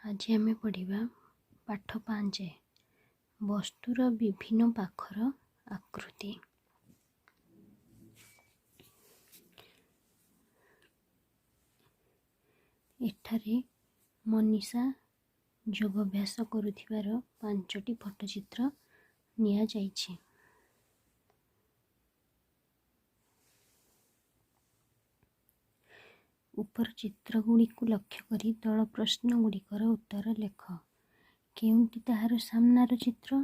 ଆଜି ଆମେ ପଢ଼ିବା ପାଠ 5, ବସ୍ତୁର ବିଭିନ୍ନ ପାଖର ଆକୃତି। ଏଠାରେ ମନୀଷା ଯୋଗାଭ୍ୟାସ କରୁଥିବାର 5ଟି ଫଟୋଚିତ୍ର ନିଆଯାଇଛି। ଉପର ଚିତ୍ରଗୁଡ଼ିକୁ ଲକ୍ଷ୍ୟ କରି ତଳ ପ୍ରଶ୍ନଗୁଡ଼ିକର ଉତ୍ତର ଲେଖ। କେଉଁଟି ତାହାର ସାମ୍ନାର ଚିତ୍ର?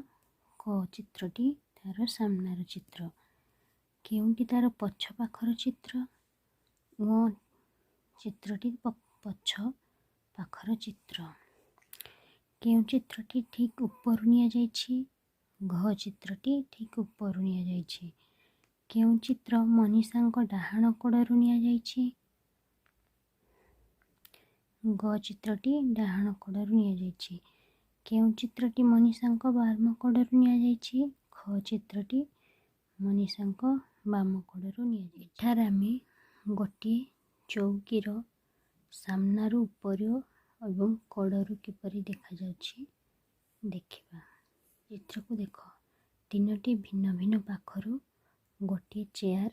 କ ଚିତ୍ରଟି ତାର ସାମ୍ନାର ଚିତ୍ର। କେଉଁଟି ତାର ପଛ ପାଖର ଚିତ୍ର? ଙ ଚିତ୍ରଟି ପଛ ପାଖର ଚିତ୍ର। କେଉଁ ଚିତ୍ରଟି ଠିକ୍ ଉପରୁ ନିଆଯାଇଛି? ଘ ଚିତ୍ରଟି ଠିକ୍ ଉପରୁ ନିଆଯାଇଛି। କେଉଁ ଚିତ୍ର ମନୀଷାଙ୍କ ଡାହାଣ କଡ଼ରୁ ନିଆଯାଇଛି? ଗ ଚିତ୍ରଟି ଡାହାଣ କଡ଼ରୁ ନିଆଯାଇଛି। କେଉଁ ଚିତ୍ରଟି ମନୀଷାଙ୍କ ବାମ କଡ଼ରୁ ନିଆଯାଇଛି? ଖ ଚିତ୍ରଟି ମନୀଷାଙ୍କ ବାମ କଡ଼ରୁ ନିଆଯାଇଛି। ଏଠାରେ ଆମେ ଗୋଟିଏ ଚୌକିର ସାମ୍ନାରୁ, ଉପର ଏବଂ କଡ଼ରୁ କିପରି ଦେଖାଯାଉଛି ଦେଖିବା। ଚିତ୍ରକୁ ଦେଖ। ତିନୋଟି ଭିନ୍ନ ଭିନ୍ନ ପାଖରୁ ଗୋଟିଏ ଚେୟାର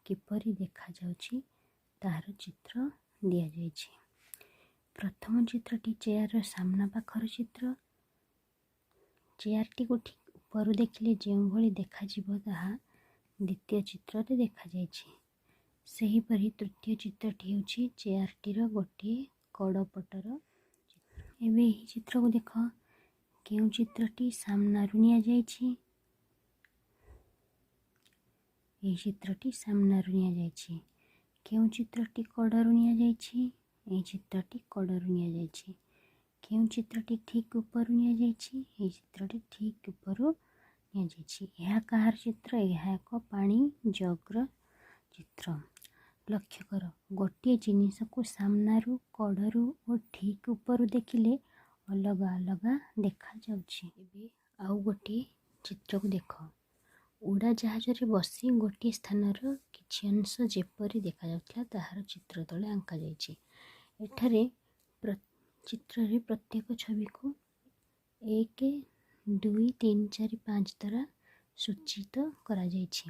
କିପରି ଦେଖାଯାଉଛି ତାହାର ଚିତ୍ର ଦିଆଯାଇଛି। ପ୍ରଥମ ଚିତ୍ରଟି ଚେୟାରର ସାମ୍ନା ପାଖର ଚିତ୍ର। ଚେୟାରଟିକୁ ଠିକ୍ ଉପରୁ ଦେଖିଲେ ଯେଉଁଭଳି ଦେଖାଯିବ, ତାହା ଦ୍ୱିତୀୟ ଚିତ୍ରରେ ଦେଖାଯାଇଛି। ସେହିପରି ତୃତୀୟ ଚିତ୍ରଟି ହେଉଛି ଚେୟାରଟିର ଗୋଟିଏ କଡ଼ ପଟର। ଏବେ ଏହି ଚିତ୍ରକୁ ଦେଖ। କେଉଁ ଚିତ୍ରଟି ସାମ୍ନାରୁ ନିଆଯାଇଛି? ଏହି ଚିତ୍ରଟି ସାମ୍ନାରୁ ନିଆଯାଇଛି। କେଉଁ ଚିତ୍ରଟି କଡ଼ରୁ ନିଆଯାଇଛି? ଏହି ଚିତ୍ରଟି କଡ଼ରୁ ନିଆଯାଇଛି। କେଉଁ ଚିତ୍ରଟି ଠିକ୍ ଉପରୁ ନିଆଯାଇଛି? ଏହି ଚିତ୍ରଟି ଠିକ୍ ଉପରୁ ନିଆଯାଇଛି। ଏହା କାହାର ଚିତ୍ର? ଏହା ଏକ ପାଣି ଜଗ୍ର ଚିତ୍ର। ଲକ୍ଷ୍ୟ କର, ଗୋଟିଏ ଜିନିଷକୁ ସାମ୍ନାରୁ, କଡ଼ରୁ ଓ ଠିକ୍ ଉପରୁ ଦେଖିଲେ ଅଲଗା ଅଲଗା ଦେଖାଯାଉଛି। ଏବେ ଆଉ ଗୋଟିଏ ଚିତ୍ରକୁ ଦେଖ। ଉଡ଼ାଜାହାଜରେ ବସି ଗୋଟିଏ ସ୍ଥାନର କିଛି ଅଂଶ ଯେପରି ଦେଖାଯାଉଥିଲା, ତାହାର ଚିତ୍ର ତଳେ ଆଙ୍କାଯାଇଛି। ଏଠାରେ ଚିତ୍ରରେ ପ୍ରତ୍ୟେକ ଛବିକୁ 1, 2, 3, 4, 5 ଦ୍ୱାରା ସୂଚିତ କରାଯାଇଛି।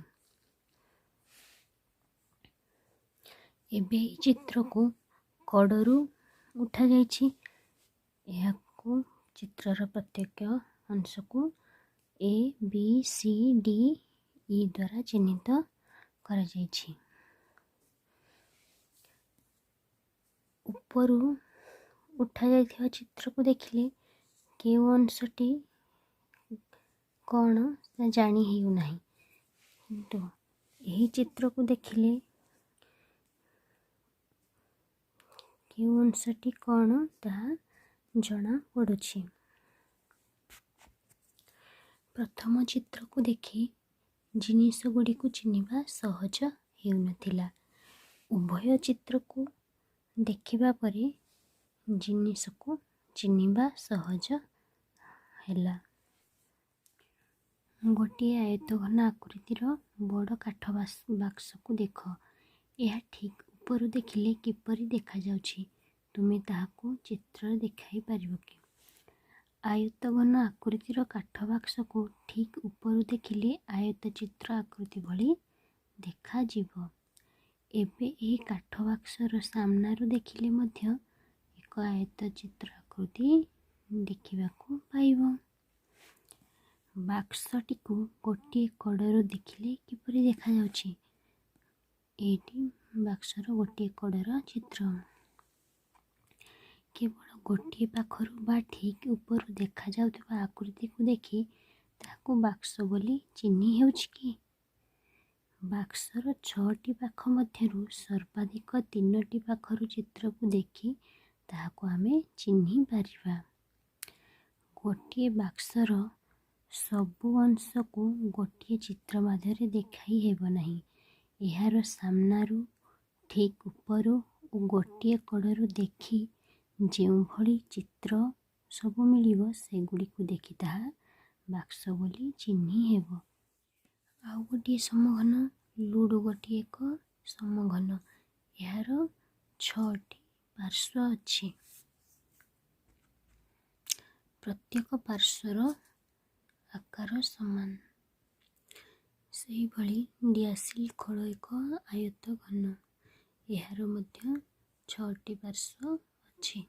ଏବେ ଏହି ଚିତ୍ରକୁ କଡ଼ରୁ ଉଠାଯାଇଛି। ଏହାକୁ ଚିତ୍ରର ପ୍ରତ୍ୟେକ ଅଂଶକୁ ଏ, ବି, ସି, ଡି, ଇ ଦ୍ୱାରା ଚିହ୍ନିତ କରାଯାଇଛି। ଉପରୁ ଉଠାଯାଇଥିବା ଚିତ୍ରକୁ ଦେଖିଲେ କେଉଁ ଅଂଶଟି କ'ଣ ଜାଣି ହେଉନାହିଁ, କିନ୍ତୁ ଏହି ଚିତ୍ରକୁ ଦେଖିଲେ କେଉଁ ଅଂଶଟି କ'ଣ ତାହା ଜଣାପଡ଼ୁଛି। ପ୍ରଥମ ଚିତ୍ରକୁ ଦେଖି ଜିନିଷଗୁଡ଼ିକୁ ଚିହ୍ନିବା ସହଜ ହେଉନଥିଲା। ଉଭୟ ଚିତ୍ରକୁ ଦେଖିବା ପରେ ଜିନିଷକୁ ଚିହ୍ନିବା ସହଜ ହେଲା। ଗୋଟିଏ ଆୟତଘନ ଆକୃତିର ବଡ଼ କାଠ ବାକ୍ସକୁ ଦେଖ। ଏହା ଠିକ୍ ଉପରୁ ଦେଖିଲେ କିପରି ଦେଖାଯାଉଛି, ତୁମେ ତାହାକୁ ଚିତ୍ରରେ ଦେଖାଇ ପାରିବ କି? ଆୟତଘନ ଆକୃତିର କାଠ ବାକ୍ସକୁ ଠିକ୍ ଉପରୁ ଦେଖିଲେ ଆୟତଚିତ୍ର ଆକୃତି ଭଳି ଦେଖାଯିବ। ଏବେ ଏହି କାଠ ବାକ୍ସର ସାମ୍ନାରୁ ଦେଖିଲେ ମଧ୍ୟ ଏକ ଆୟତଚିତ୍ର ଆକୃତି ଦେଖିବାକୁ ପାଇବ। ବାକ୍ସଟିକୁ ଗୋଟିଏ କଡ଼ରୁ ଦେଖିଲେ କିପରି ଦେଖାଯାଉଛି? ଏଇଟି ବାକ୍ସର ଗୋଟିଏ କଡ଼ର ଚିତ୍ର। କେବଳ ଗୋଟିଏ ପାଖରୁ ବା ଠିକ୍ ଉପରୁ ଦେଖାଯାଉଥିବା ଆକୃତିକୁ ଦେଖି ତାହାକୁ ବାକ୍ସ ବୋଲି ଚିହ୍ନି ହେଉଛି କି? ବାକ୍ସର 6ଟି ପାଖ ମଧ୍ୟରୁ ସର୍ବାଧିକ ତିନୋଟି ପାଖରୁ ଚିତ୍ରକୁ ଦେଖି ତାହାକୁ ଆମେ ଚିହ୍ନି ପାରିବା। ଗୋଟିଏ ବାକ୍ସର ସବୁ ଅଂଶକୁ ଗୋଟିଏ ଚିତ୍ର ମାଧ୍ୟମରେ ଦେଖାଇ ହେବ ନାହିଁ। ଏହାର ସାମ୍ନାରୁ, ଠିକ୍ ଉପରୁ ଓ ଗୋଟିଏ କଡ଼ରୁ ଦେଖି ଯେଉଁଭଳି ଚିତ୍ର ସବୁ ମିଳିବ, ସେଗୁଡ଼ିକୁ ଦେଖି ତାହା ବାକ୍ସ ବୋଲି ଚିହ୍ନି ହେବ। ଆଉ ଗୋଟିଏ ସମଘନ। ଲୁଡ଼ୁ ଗୋଟିଏ ଏକ ସମଘନ। ଏହାର 6ଟି ପାର୍ଶ୍ୱ ଅଛି। ପ୍ରତ୍ୟେକ ପାର୍ଶ୍ୱର ଆକାର ସମାନ। ସେହିଭଳି ଡିଆସିଲ୍ ଖୋଳ ଏକ ଆୟତ ଘନ, ଏହାର ମଧ୍ୟ ଛଅଟି ପାର୍ଶ୍ୱ ଅଛି।